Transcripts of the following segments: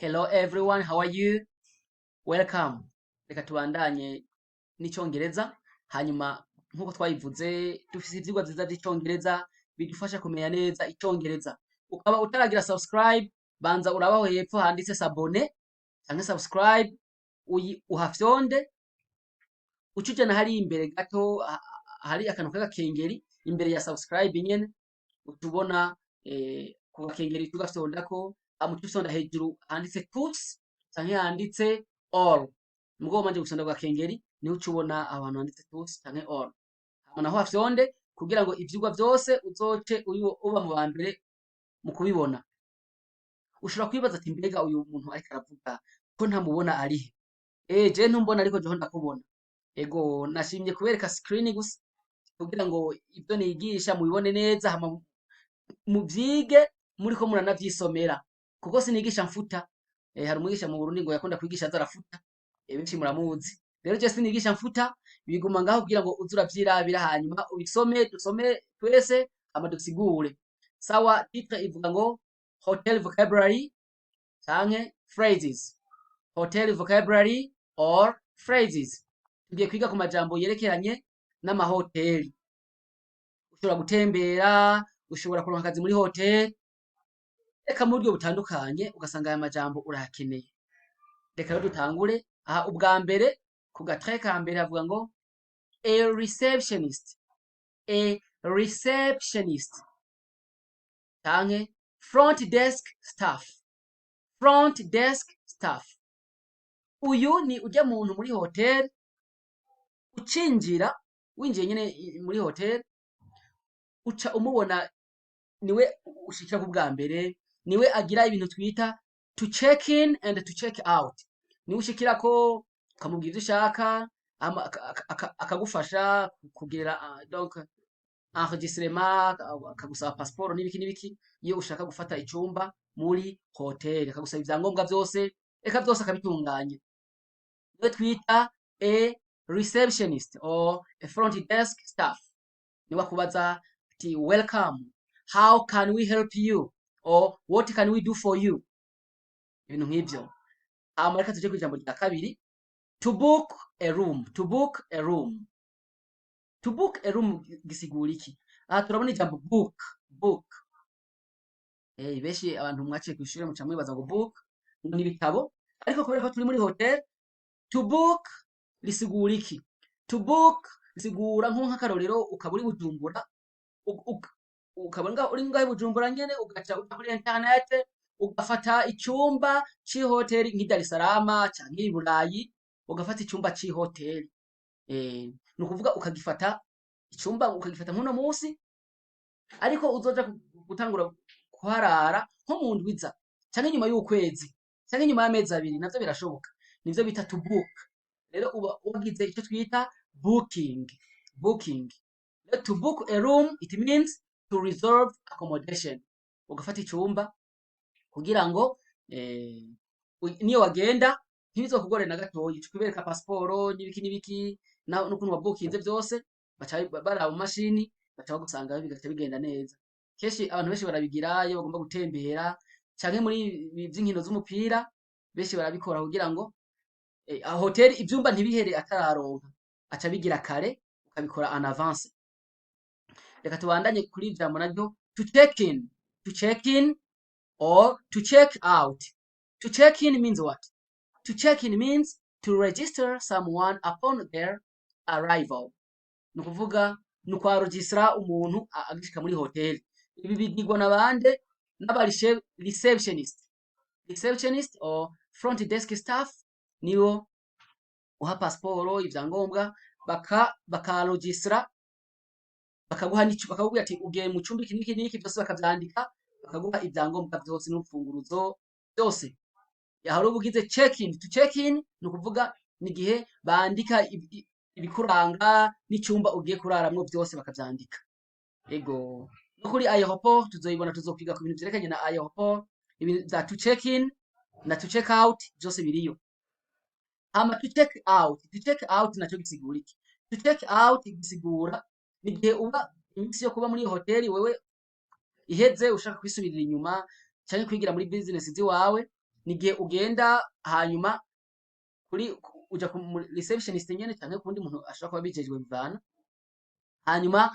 Hello everyone, how are you? Welcome. Reka tubandanye n'icongereza, hanyuma nk'uko twabivuze dufise ivyigwa vyiza vy'icongereza bidufasha kumenya neza icongereza. Ukaba utaragira subscribe, banza urabaho hepfo handitse s'abonner canke subscribe, uyi uhafyonde, uce ujana hariya imbere gato hari akantu k'agakengeri imbere ya subscribe nyene, uca ubona ku gakengeri tugafyondako, hama uce ufyonda hejuru handitse tous canke handitse all. Mugabo ubanje gufyonda ku gakengeri niho uca ubona aho hantu handitse tous canke all. Hama naho uhafyonde kugira ngo ivyigwa vyose uzoce uba mu ba mbere mu kubibona. Ushobora kwibaza ati: "Mbega uyu muntu ariko aravuga ko ntamubona arihe?" Je ntumbona, ariko jeho ndakubona. Ego, nashimye kubereka screen gusa kugira ngo ivyo nigisha mubibone neza, hama muvyige muriko muranavyisomera, kuko sinigisha mfuta. Hari umwigisha mu Burundi ngo yakunda kwigisha aza arafuta, benshi muramuzi. Rero je sinigisha mfuta, biguma ngaho kugira ngo uze uravyirabira, hanyuma ubisome, dusome twese, hama dusigure. Sawa, titre ivuga ngo hotel vocabulary canke phrases. Hotel vocabulary or phrases. Tugiye kwiga ku majambo yerekeranye n'amahoteli. Ushobora gutembera, ushobora kuronka akazi muri hoteli, eka mu buryo butandukanye ugasanga aya majambo urayakeneye. Reka rero dutangure. Aha ubwa mbere ku gatre ka mbere havuga ngo a receptionist, a receptionist canke front desk staff, front desk staff. Uyu ni urya muntu muri hotel ucinjira, winjiye nyene muri hotel uca umubona, niwe ushikira ku bwa mbere, niwe agira ibintu twita to check in and to check out. Niwe ushikirako ukamubwira ivyo ushaka, hama akagufasha kugira donc enregistrement, akagusaba passeport n'ibiki n'ibiki iyo ushaka gufata icumba muri hotel, akagusaba ivyangombwa vyose, eka vyose akabitunganya. Niwe twita a receptionist or a front desk staff. Niwe akubaza ati: "Welcome, how can we help you?" or "What can we do for you?" ibintu nk'ivyo. Hama reka tuje kw'ijambo rya kabiri: to book a room. To book a room, to book a room gisigura iki? Aha turabona ijambo book. Book, benshi abantu mwaciye kw'ishure muca mwibaza ngo book ngo ni ibitabo, ariko kubera ko turi muri hotel, to book risigura iki? To book risigura nk'akarorero ukaba uri Bujumbura, ukaba uri ngaho i Bujumbura nyene, ugaca uja kuri internet ugafata icumba c'ihoteli nk'i Dar es Salaam canke i Burayi, ugafata icumba c'ihoteli, ni ukuvuga ukagifata icumba, ukagifata nk'uno musi, ariko uzoja gutangura kuharara nko mu ndwi iza canke inyuma y'ukwezi canke inyuma y'amezi 2, navyo birashoboka. Nivyo bita to book. Rero uba wagize icyo twita booking. Booking rero, to book a room, it means to reserve accommodation. Ugafata icumba kugira ngo niyo wagenda ntibizokugore na gatoyi, uca kubereka pasiporo n'ibiki n'ibiki n'ukuntu wabukinze byose, baca baraba mu mashini, baca bagusangayo, bigaca bigenda neza. Kenshi abantu benshi barabigira iyo bagomba gutembera canke muri ibi vy'inkino z'umupira. Benshi barabikora kugira ngo hoteli ivyumba ntibihere atararonka, aca abigira kare, ukabikora en avance. Reka tubandanye kuri ijambo naryo to check in. To check in or to check out. To check in means what? To check in means to register someone upon their arrival. Ni ukuvuga ni ukwaregistra umuntu agishika muri hoteli. Ibi bigirwa na bande? N'aba receptionist. Receptionist or front desk staff nibo uha pasiporo, ivyangombwa, bakaregistra, bakaguha n'ico, bakakubwira ati: "Ugiye mu cumba iki n'iki n'iki", vyose bakavyandika, bakaguha ivyangombwa vyose n'urufunguruzo byose. Hari uba ugize check in. To check in ni ukuvuga ni igihe bandika ibikuranga n'icyumba ugiye kuraramwo byose bakavyandika. Ego, no kuri aéroport tuzoyibona, tuzokwiga ku bintu vyerekanye na aéroport, ibintu vya to check in na to check out byose biriyo. Hama to check out, to check out naco gisigura iki? To check out gisigura ni igihe uba iminsi yo kuba muri iyo hoteli wewe iheze, ushaka kwisubirira inyuma canke kwigira muri business ziwawe. Ni igihe ugenda, hanyuma kuri uja ku receptionist nyene canke kundi muntu ashobora kuba abijejwe, bivana, hanyuma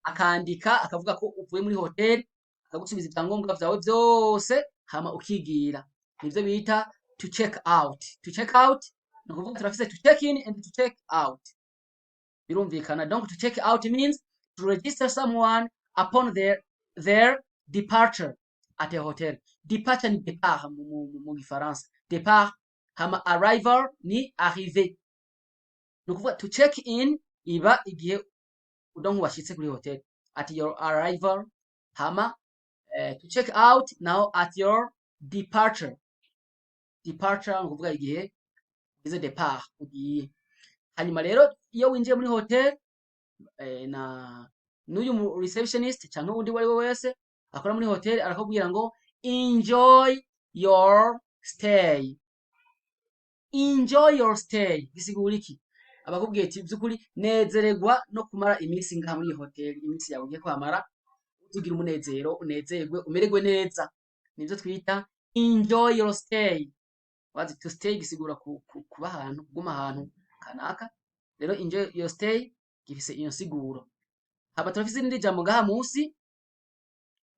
akandika akavuga ko uvuye muri hotel, akagusubiza ivyangombwa vyawe vyose, hama ukigira. Nivyo bita to check out. To check out ni ukuvuga turafise to check in and to check out, birumvikana. Donc to check out means to register someone upon their departure at a hotel. Departure ni départ mu gifaransa, départ, hama arrival ni arrivée. Ni ukuvuga to check in iba igihe udonko washitse kuri hotel, at your arrival, hama to check out now at your departure. Departure ni ukuvuga igihe ugize départ, ugiye. Hanyuma rero iyo winjiye muri hotel, na n'uyu mu receptionist canke uwundi uwo ari we wese akora muri hotel arakubwira ngo "Enjoy your stay." "Enjoy your stay" gisigura iki? Abakubwiye ati by'ukuri nezererwa no kumara iminsi ngaha muri iyi hotel, iminsi yawe ugiye kuhamara utugira umunezero, unezerwe, umererwe neza. Nivyo twita "enjoy your stay". Wazi to stay gisigura kuba ahantu, kuguma ahantu kanaka. Rero "enjoy your stay" gifise iyo nsiguro. Haba turafise irindi jambo ngaha munsi,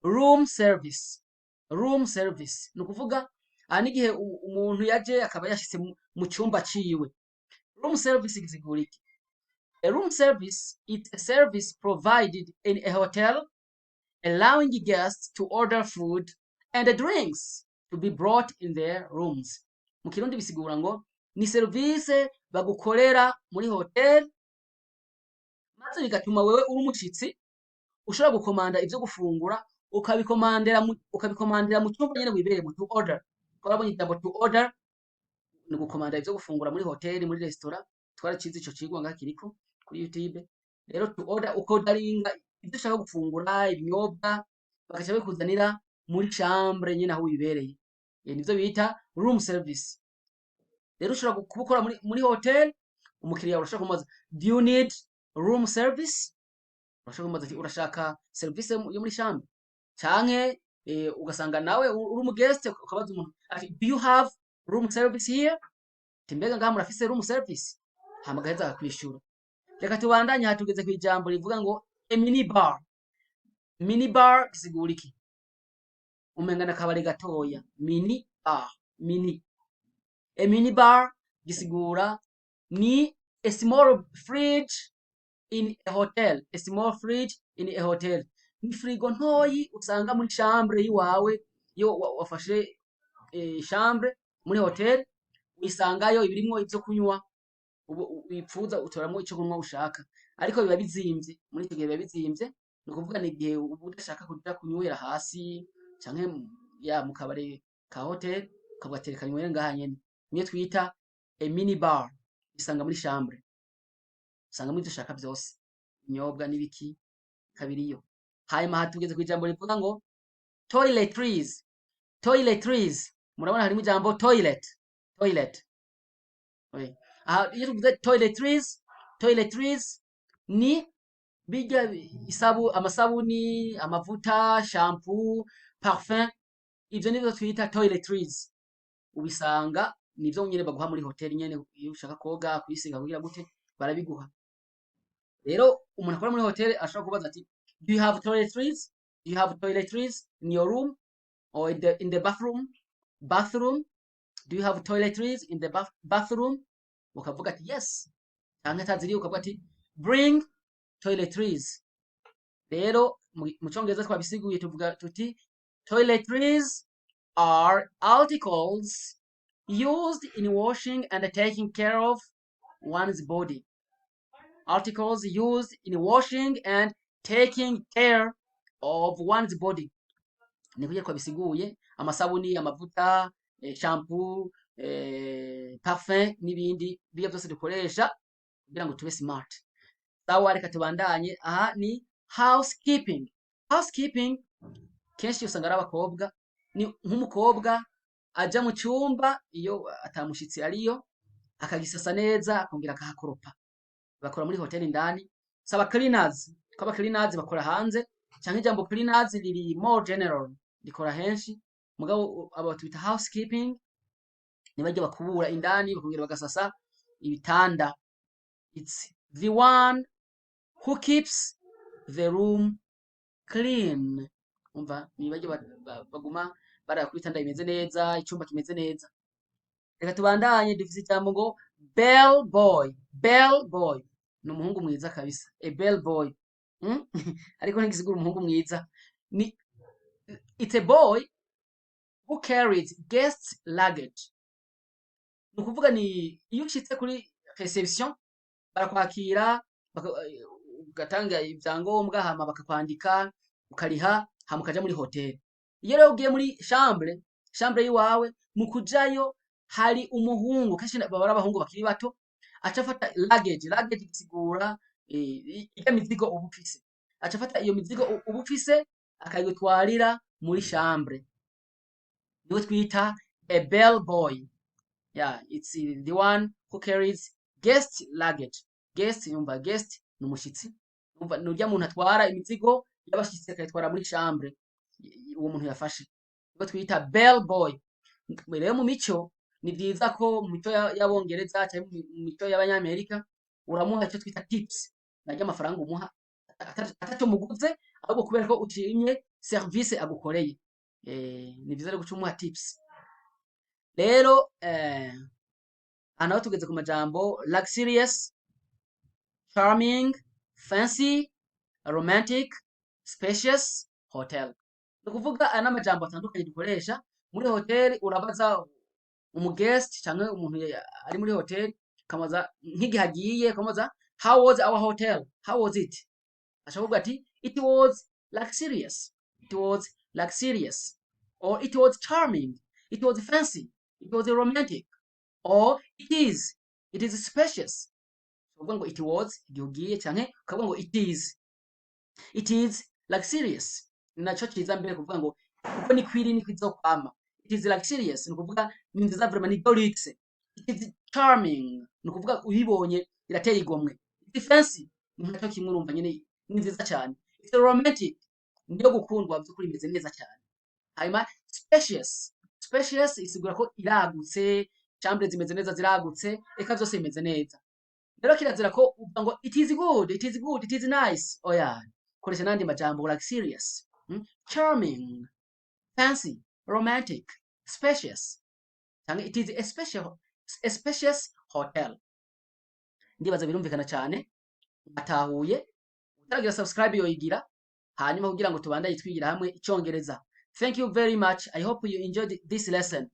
room service. Room service ni ukuvuga aha n'igihe umuntu yaje akaba yashitse mu cumba ciwe. Room service gisigura iki? A room service is a service provided in a hotel allowing guests to order food and drinks to be brought in their rooms. Mu Kirundi bisigura ngo ni serivise bagukorera muri hotel, maze bigatuma wewe uri umushitsi ushobora gukomanda ivyo gufungura, ukabikomandira mu cyumba nyene wibereye. To order, twarabonye ijambo to order ni gukomanda ivyo gufungura muri hoteli, muri resitora. Twaracize ico cigwa ngaha, kiriko kuri YouTube. Rero to order, ukodaringa ivyo ushaka gufungura, ibinyobwa, bagaca bikuzanira muri chambre nyene aho wibereye. Nivyo bita room service. Rero ushobora kubukora muri hotel, umukiriya urashobora kumubaza "Do you need room service?" Urashobora kumubaza ati "Urashaka service yo muri chambre?" Canke ugasanga nawe uri umu guest, ukabaza umuntu ati "Do you have room service here?" Ati "Mbega ngaha murafise room service?" Hama agaheza akakwishura. Reka tubandanye. Aha tugeze kw'ijambo rivuga ngo a mini bar. Mini bar gisigura iki? Umenga n'akabari gatoya. Mini bar, mini, a mini bar gisigura ni a small fridge in a hotel. A small fridge in a hotel ni frigo ntoyi usanga muri chambre yiwawe. Iyo wafashe chambre muri hotel, wisangayo ibirimwo ivyo kunywa ubu wipfuza, utoramwo ico kunywa ushaka, ariko biba bizimvye. Muri ico gihe biba bizimvye, ni ukuvuga ni igihe uba udashaka kuja kunywera hasi canke ya mu kabare ka hotel, ukavuga ati "Reka nywere ngaha nyene." Niyo twita a mini bar. Isanga muri chambre, usangamo ivyo ushaka vyose, ibinyobwa n'ibiki kabiriyo. Hanyuma aha tugeze kw'ijambo rivuga ngo toiletries. Toiletries, murabona harimo ijambo toilet, toilet. Oui. Aha iyo tuvuze toiletries, toiletries ni bijya amasabuni, amavuta, shampoo, parfum. Ivyo nivyo twita toiletries. Ubisanga nivyo nyene baguha muri hotel nyene. Iyo ushaka koga, kwisiga, kugira gute, barabiguha. Rero umuntu akora muri hotel ashobora kubaza ati "Do you have toiletries? Do you have toiletries in your room or in the bathroom? Bathroom, do you have toiletries in the bathroom?" Ukavuga ati "Yes", canke ataziriyo ukavuga ati "Bring toiletries." Rero mu Congereza twabisiguye, tuvuga tuti toiletries are articles used in washing and taking care of one's body. Articles used in washing and taking care of one's body, ni kugira twabisiguye: amasabuni, amavuta, shampoo, parfum n'ibindi biya byose dukoresha kugira ngo tube smart. Sawa, reka tubandanye. Aha ni housekeeping. Housekeeping kenshi usanga ari abakobwa. Ni nk'umukobwa aja mu cyumba iyo atamushitsi ariyo, akagisasa neza, akongera akahakoropa. Bakora muri hotel indani, saba cleaners, ko aba cleaners bakora hanze, canke ijambo cleaners riri more general, rikora henshi. Mugabo abo tubita housekeeping, ni barya bakubura indani, bakongera bagasasa ibitanda. It's the one who keeps the room clean. Umva, ni barya baguma baraba ko ibitanda bimeze neza, icyumba kimeze neza. Reka tubandanye. Dufise ijambo ngo bell boy. Bell boy ni umuhungu mwiza kabisa. A bell boy, Ariko ntigisigura umuhungu mwiza. Ni it's a boy who carries guests' luggage. Ni ukuvuga ni iyo ushitse kuri reception, barakwakira, ugatanga ibyangombwa, hama bakakwandika, ukariha, hama ukaja muri hotel. Iyo rero ugiye muri chambre, chambre yiwawe, mu kujayo hari umuhungu, kenshi baba ari abahungu bakiri bato, aca afata luggage. Luggage gisigura irya mizigo uba ufise. Aca afata iyo mizigo uba ufise, akayitwarira muri chambre. Niwe twita a bell boy. Yeah, it's the one who carries guest luggage. Guest, yumva, guest ni umushitsi. Umva, ni urya muntu atwara imizigo y'abashitsi akayitwara muri chambre uwo muntu yafashe, niwe twita bell boy. Rero mu mico ni vyiza ko mu mico y'Abongereza cyangwa mu mico y'Abanyamerika uramuha icyo twita tips, naryo amafaranga umuha ataco muguze, ahubwo kubera ko ushimye service agukoreye. Ni vyiza rero guca umuha tips. Rero aha naho tugeze ku majambo luxurious, charming, fancy, romantic, spacious hotel. Ni ukuvuga aya ni amajambo atandukanye dukoresha muri hotel. Urabaza umuguest cyangwa umuntu ari muri hotel, ukamubaza nk'igihe agiye, ukamubaza: "How was our hotel? How was it?" Ashobora kuvuga ati: "It was luxurious, it was luxurious," or "It was charming, it was fancy, it was romantic," or it is spacious." Uvuga ngo "it was" igihe ugiye, canke ukavuga ngo it is luxurious. Ni naco ciza mbere kuvuga ngo kuko ni kwiri niko izokwama. "It is luxurious" ni ukuvuga ni nziza vraiment, ni de luxe. "It is charming" ni ukuvuga uyibonye irateye igomwe. "It is fancy" ni nkaco kimwe, urumva nyene ni nziza cyane. "It's romantic" niyo gukundwa by'ukuri, imeze neza cyane. Hanyuma spacious. Spacious isigura ko iragutse, chambre zimeze neza, ziragutse, eka byose bimeze neza. Rero kirazira ko uvuga ngo "It is good, it is good, it is nice." Oya, koresha n'andi majambo: luxurious, Charming, fancy, romantic, spacious, cyangwa "It is a spacious hotel." Ndibaza birumvikana cyane, mwatahuye. Utaragira subscribe yoyigira, hanyuma kugira ngo tubandanye twigira hamwe Icyongereza. Thank you very much. I hope you enjoyed this lesson.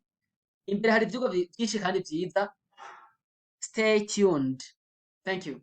Imbere hari ivyigwa byinshi kandi vyiza. Stay tuned. Thank you.